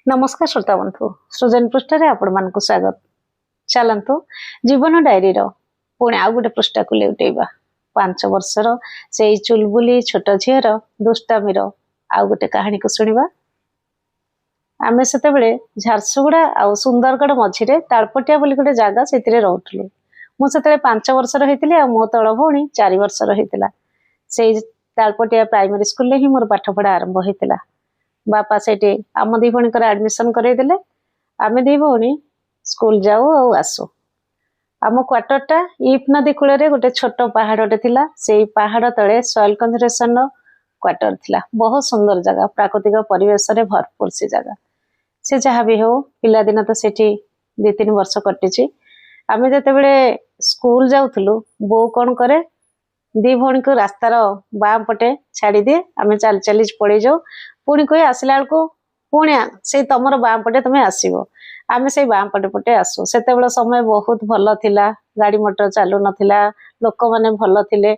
ନମସ୍କାର ଶ୍ରୋତା ବନ୍ଧୁ, ସୃଜନ ପୃଷ୍ଠାରେ ଆପଣମାନଙ୍କୁ ସ୍ୱାଗତ। ଚାଲନ୍ତୁ, ଜୀବନ ଡାଏରୀର ପୁଣି ଆଉ ଗୋଟେ ପୃଷ୍ଠାକୁ ଲେଉଟେଇବା। 5 ବର୍ଷର ସେଇ ଚୁଲବୁଲି ଛୋଟ ଝିଅର ଦୁଷ୍ଟାମିର ଆଉ ଗୋଟେ କାହାଣୀକୁ ଶୁଣିବା। ଆମେ ସେତେବେଳେ ଝାରସୁଗୁଡ଼ା ଆଉ ସୁନ୍ଦରଗଡ଼ ମଝିରେ ତାଳପଟିଆ ବୋଲି ଗୋଟେ ଜାଗା, ସେଥିରେ ରହୁଥିଲୁ। ମୁଁ ସେତେବେଳେ 5 ବର୍ଷର ହେଇଥିଲି ଆଉ ମୋ ତଳ ଭଉଣୀ 4 ବର୍ଷର ହେଇଥିଲା। ସେଇ ତାଳପଟିଆ ପ୍ରାଇମେରୀ ସ୍କୁଲରେ ହିଁ ମୋର ପାଠପଢ଼ା ଆରମ୍ଭ ହେଇଥିଲା। ବାପା ସେଇଠି ଆମ ଦି ଭଉଣୀଙ୍କର ଆଡମିସନ କରେଇଦେଲେ। ଆମେ ଦି ଭଉଣୀ ସ୍କୁଲ ଯାଉ ଆଉ ଆସୁ। ଆମ କ୍ୱାର୍ଟରଟା ଇପ୍ ନଦୀ କୂଳରେ ଗୋଟେ ଛୋଟ ପାହାଡଟେ ଥିଲା। ସେଇ ପାହାଡ ତଳେ ସଏଲ କନଜରଭେସନର କ୍ୱାର୍ଟର ଥିଲା। ବହୁତ ସୁନ୍ଦର ଜାଗା, ପ୍ରାକୃତିକ ପରିବେଶରେ ଭରପୁର ସେ ଜାଗା। ସେ ଯାହା ବି ହଉ, ପିଲାଦିନ ତ ସେଠି 2-3 ବର୍ଷ କଟିଛି। ଆମେ ଯେତେବେଳେ ସ୍କୁଲ ଯାଉଥିଲୁ, ବୋଉ କଣ କରେ, ଦି ଭଉଣୀକୁ ରାସ୍ତାର ବାଁ ପଟେ ଛାଡ଼ିଦିଏ। ଆମେ ଚାଲି ଚାଲି ପଳେଇ ଯାଉ। ପୁଣି କହି ଆସିଲା ବେଳକୁ ପୁଣି ସେଇ ତମର ବାଁ ପଟେ ତମେ ଆସିବ। ଆମେ ସେଇ ବାଁ ପଟେ ପଟେ ଆସୁ। ସେତେବେଳେ ସମୟ ବହୁତ ଭଲ ଥିଲା। ଗାଡି ମଟର ଚାଲୁ ନଥିଲା, ଲୋକମାନେ ଭଲ ଥିଲେ।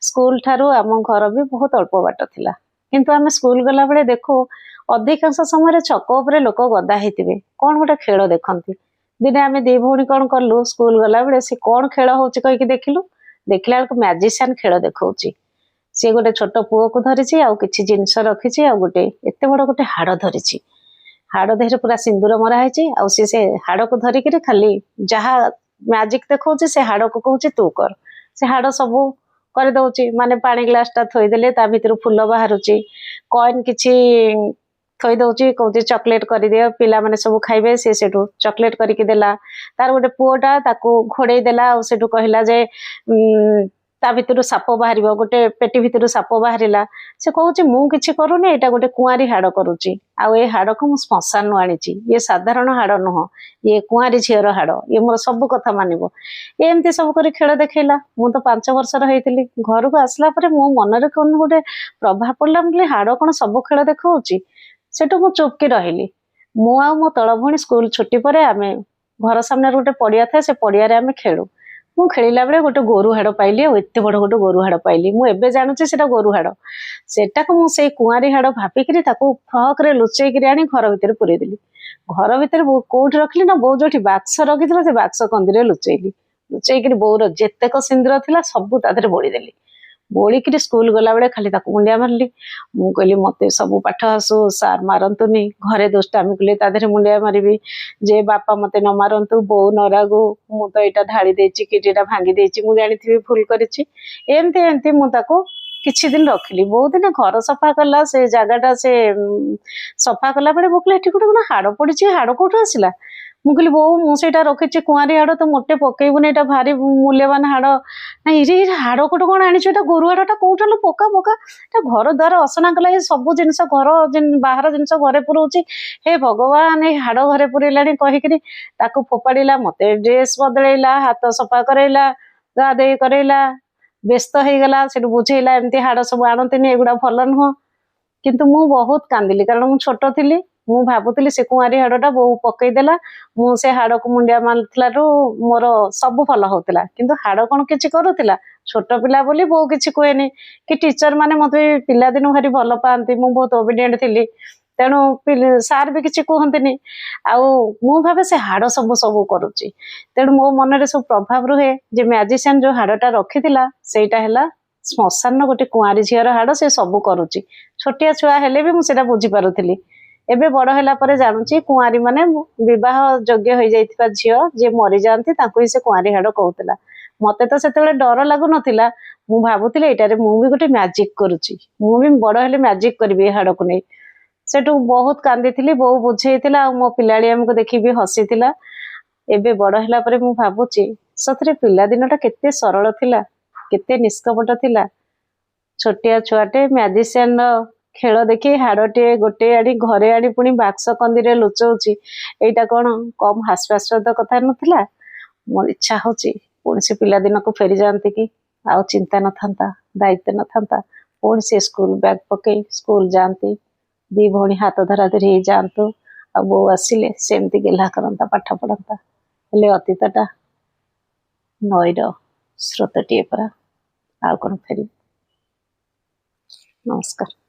ସ୍କୁଲ ଠାରୁ ଆମ ଘର ବି ବହୁତ ଅଳ୍ପ ବାଟ ଥିଲା। କିନ୍ତୁ ଆମେ ସ୍କୁଲ ଗଲାବେଳେ ଦେଖୁ, ଅଧିକାଂଶ ସମୟରେ ଛକ ଉପରେ ଲୋକ ଗଦା ହେଇଥିବେ, କଣ ଗୋଟେ ଖେଳ ଦେଖନ୍ତି। ଦିନେ ଆମେ ଦି ଭଉଣୀ କଣ କଲୁ, ସ୍କୁଲ ଗଲାବେଳେ ସେ କଣ ଖେଳ ହଉଛି କହିକି ଦେଖିଲୁ। ଦେଖିଲା ବେଳକୁ ମ୍ୟାଜିସିଆନ ଖେଳ ଦେଖଉଛି। ସିଏ ଗୋଟେ ଛୋଟ ପୁଅକୁ ଧରିଛି ଆଉ କିଛି ଜିନିଷ ରଖିଛି ଆଉ ଗୋଟେ ଏତେ ବଡ ଗୋଟେ ହାଡ ଧରିଛି। ହାଡ ଦେହରେ ପୁରା ସିନ୍ଦୁର ମରା ହେଇଛି। ଆଉ ସିଏ ସେ ହାଡକୁ ଧରିକିରି ଖାଲି ଯାହା ମ୍ୟାଜିକ ଦେଖଉଛି, ସେ ହାଡକୁ କହୁଛି, "ତୁ କର।" ସେ ହାଡ ସବୁ କରିଦଉଛି। ମାନେ ପାଣି ଗ୍ଲାସ ଟା ଥୋଇଦେଲେ ତା ଭିତରୁ ଫୁଲ ବାହାରୁଛି। କଏନ କିଛି ଥୋଇ ଦଉଛି, କହୁଛି, "ଚକୋଲେଟ କରିଦିଅ, ପିଲାମାନେ ସବୁ ଖାଇବେ।" ସେ ସେଠୁ ଚକୋଲେଟ କରିକି ଦେଲା। ତାର ଗୋଟେ ପୁଅଟା, ତାକୁ ଘୋଡେଇ ଦେଲା ଆଉ ସେଠୁ କହିଲା ଯେ ତା ଭିତରୁ ସାପ ବାହାରିବ। ଗୋଟେ ପେଟି ଭିତରୁ ସାପ ବାହାରିଲା। ସେ କହୁଛି, "ମୁଁ କିଛି କରୁନି, ଏଇଟା ଗୋଟେ କୁଆଁରୀ ହାଡ କରୁଛି। ଆଉ ଏ ହାଡକୁ ମୁଁ ଶ୍ମଶାନରୁ ଆଣିଛି। ଇଏ ସାଧାରଣ ହାଡ ନୁହଁ, ଇଏ କୁଆଁରୀ ଝିଅର ହାଡ, ଇଏ ମୋର ସବୁ କଥା ମାନିବ।" ଏମିତି ସବୁ କରି ଖେଳ ଦେଖେଇଲା। ମୁଁ ତ 5 ବର୍ଷର ହେଇଥିଲି। ଘରକୁ ଆସିଲା ପରେ ମୋ ମନରେ କଣ ଗୋଟେ ପ୍ରଭାବ ପଡିଲା। ମୁଁ କହିଲି, ହାଡ କଣ ସବୁ ଖେଳ ଦେଖଉଛି? ସେଠୁ ମୁଁ ଚୁପକି ରହିଲି। ମୁଁ ଆଉ ମୋ ତଳ ଭଉଣୀ ସ୍କୁଲ ଛୁଟି ପରେ ଆମେ ଘର ସାମ୍ନାରେ ଗୋଟେ ପଡିଆ ଥାଏ, ସେ ପଡିଆରେ ଆମେ ଖେଳୁ। ମୁଁ ଖେଳିଲା ବେଳେ ଗୋଟେ ଗୋରୁ ହାଡ ପାଇଲି। ଆଉ ଏତେ ବଡ ଗୋଟେ ଗୋରୁ ହାଡ ପାଇଲି। ମୁଁ ଏବେ ଜାଣୁଛି ସେଟା ଗୋରୁ ହାଡ। ସେଟାକୁ ମୁଁ ସେଇ କୁଆଁରୀ ହାଡ ଭାବିକିରି ତାକୁ ଫ୍ରକରେ ଲୁଚେଇକିରି ଆଣି ଘର ଭିତରେ ପୁରେଇଦେଲି। ଘର ଭିତରେ କୋଉଠି ରଖିଲି ନା, ବୋଉ ଯୋଉଠି ବାକ୍ସ ରଖିଥିଲା, ସେ ବାକ୍ସ କନ୍ଦିରେ ଲୁଚେଇଲି। ଲୁଚେଇକିରି ବୋଉର ଯେତେକ ସିନ୍ଦୁର ଥିଲା, ସବୁ ତା ଦେହରେ ବୋଳିଦେଲି। ବୋଳିକିରି ସ୍କୁଲ ଗଲାବେଳେ ଖାଲି ତାକୁ ମୁଣ୍ଡିଆ ମାରିଲି। ମୁଁ କହିଲି, "ମତେ ସବୁ ପାଠ ଆସୁ, ସାର୍ ମାରନ୍ତୁନି।" ଘରେ ଦୁଷ୍ଟାମି କଲେ ତା ଦେହରେ ମୁଣ୍ଡିଆ ମାରିବି ଯେ, "ବାପା ମତେ ନ ମାରନ୍ତୁ, ବୋଉ ନ ରାଗୁ, ମୁଁ ତ ଏଇଟା ଢାଳି ଦେଇଛି କି ଏଇଟା ଭାଙ୍ଗି ଦେଇଛି, ମୁଁ ଜାଣିଥିବି ଭୁଲ କରିଛି।" ଏମିତି ଏମିତି ମୁଁ ତାକୁ କିଛି ଦିନ ରଖିଲି। ବହୁତ ଦିନ ଘର ସଫା କଲା, ସେ ଜାଗାଟା ସେ ସଫା କଲା ବେଳେ ବୋଉ କହିଲା, "ଏଠି ଗୋଟେ କଣ ହାଡ ପଡିଛି, ହାଡ କୋଉଠୁ ଆସିଲା?" ମୁଁ କହିଲି, "ବୋଉ, ମୁଁ ସେଇଟା ରଖିଛି, କୁଆଁରୀ ହାଡ, ତ ମୋଟେ ପକେଇବୁନି, ଏଇଟା ଭାରି ମୂଲ୍ୟବାନ ହାଡ।" "ନାଇଁ, ଇରେ ଇରେ, ହାଡ କୋଉଠୁ କଣ ଆଣିଛୁ? ଏଇଟା ଗୋରୁ ହାଡଟା କୋଉଠୁ ଆଣିଲୁ? ପକା ପକା, ଏଟା ଘର ଦ୍ୱାର ଅସନା କଲା। ଏ ସବୁ ଜିନିଷ ଘର ବାହାର ଜିନିଷ ଘରେ ପୁରଉଛି। ହେ ଭଗବାନ, ଏଇ ହାଡ ଘରେ ପୁରେଇଲାଣି" କହିକିରି ତାକୁ ଫୋପାଡିଲା। ମତେ ଡ୍ରେସ ବଦଳେଇଲା, ହାତ ସଫା କରେଇଲା, ଗାଧେଇ କରେଇଲା, ବ୍ୟସ୍ତ ହେଇଗଲା। ସେଠୁ ବୁଝେଇଲା, ଏମିତି ହାଡ ସବୁ ଆଣନ୍ତିନି, ଏଗୁଡା ଭଲ ନୁହଁ। କିନ୍ତୁ ମୁଁ ବହୁତ କାନ୍ଦିଲି, କାରଣ ମୁଁ ଛୋଟ ଥିଲି। ମୁଁ ଭାବୁଥିଲି ସେ କୁଆଁରୀ ହାଡଟା ବୋଉ ପକେଇଦେଲା, ମୁଁ ସେ ହାଡକୁ ମୁଣ୍ଡିଆ ମାରୁଥିଲାରୁ ମୋର ସବୁ ଭଲ ହଉଥିଲା। କିନ୍ତୁ ହାଡ କଣ କିଛି କରୁଥିଲା? ଛୋଟ ପିଲା ବୋଲି ବୋଉ କିଛି କୁହେନି କି ଟିଚର ମାନେ ମତେ ବି ପିଲାଦିନୁ ଭାରି ଭଲ ପାଆନ୍ତି। ମୁଁ ବହୁତ ଓବିଡିଏଣ୍ଟ ଥିଲି, ତେଣୁ ସାର୍ ବି କିଛି କୁହନ୍ତିନି। ଆଉ ମୁଁ ଭାବେ ସେ ହାଡ ସବୁ ସବୁ କରୁଛି। ତେଣୁ ମୋ ମନରେ ସବୁ ପ୍ରଭାବ ରୁହେ ଯେ ମ୍ୟାଜିସିଆନ ଯୋଉ ହାଡଟା ରଖିଥିଲା, ସେଇଟା ହେଲା ଶ୍ମଶାନର ଗୋଟେ କୁଆଁରୀ ଝିଅର ହାଡ, ସେ ସବୁ କରୁଛି। ଛୋଟିଆ ଛୁଆ ହେଲେ ବି ମୁଁ ସେଇଟା ବୁଝିପାରୁଥିଲି। ଏବେ ବଡ ହେଲା ପରେ ଜାଣୁଛି, କୁଆଁରୀ ମାନେ ବିବାହ ଯୋଗ୍ୟ ହେଇଯାଇଥିବା ଝିଅ ଯିଏ ମରିଯାଆନ୍ତି, ତାଙ୍କୁ ହିଁ ସେ କୁଆଁରୀ ହାଡ କହୁଥିଲା। ମତେ ତ ସେତେବେଳେ ଡର ଲାଗୁନଥିଲା। ମୁଁ ଭାବୁଥିଲି, ଏଇଟାରେ ମୁଁ ବି ଗୋଟେ ମ୍ୟାଜିକ କରୁଛି, ମୁଁ ବି ବଡ ହେଲେ ମ୍ୟାଜିକ କରିବି ଏ ହାଡକୁ ନେଇ। ସେଠୁ ବହୁତ କାନ୍ଦିଥିଲି। ବୋଉ ବୁଝେଇଥିଲା ଆଉ ମୋ ପିଲାଳିଆମକୁ ଦେଖି ବି ହସିଥିଲା। ଏବେ ବଡ ହେଲା ପରେ ମୁଁ ଭାବୁଛି, ସତରେ ପିଲାଦିନଟା କେତେ ସରଳ ଥିଲା, କେତେ ନିଷ୍କପଟ ଥିଲା। ଛୋଟିଆ ଛୁଆଟେ ମ୍ୟାଜିସିଆନର ଖେଳ ଦେଖି ହାଡଟିଏ ଗୋଟେ ଆଣି ଘରେ ଆଣି ପୁଣି ବାକ୍ସ କନ୍ଦିରେ ଲୁଚଉଛି, ଏଇଟା କଣ କମ ହାସ୍ୟାସ୍ପଦ କଥା ନଥିଲା? ମୋର ଇଚ୍ଛା ହଉଛି ପୁଣି ସେ ପିଲାଦିନକୁ ଫେରିଯାଆନ୍ତି କି। ଆଉ ଚିନ୍ତା ନଥାନ୍ତା, ଦାୟିତ୍ୱ ନଥାନ୍ତା। ପୁଣି ସେ ସ୍କୁଲ ବ୍ୟାଗ ପକେଇ ସ୍କୁଲ ଯାଆନ୍ତି, ଦି ଭଉଣୀ ହାତ ଧରା ଧରି ହେଇ ଯାଆନ୍ତୁ ଆଉ ବୋଉ ଆସିଲେ ସେମିତି ଗେହ୍ଲା କରନ୍ତା, ପାଠ ପଢନ୍ତା। ହେଲେ ଅତୀତଟା ନଈର ସ୍ରୋତଟିଏ ପରା, ଆଉ କଣ ଫେରିବ? ନମସ୍କାର।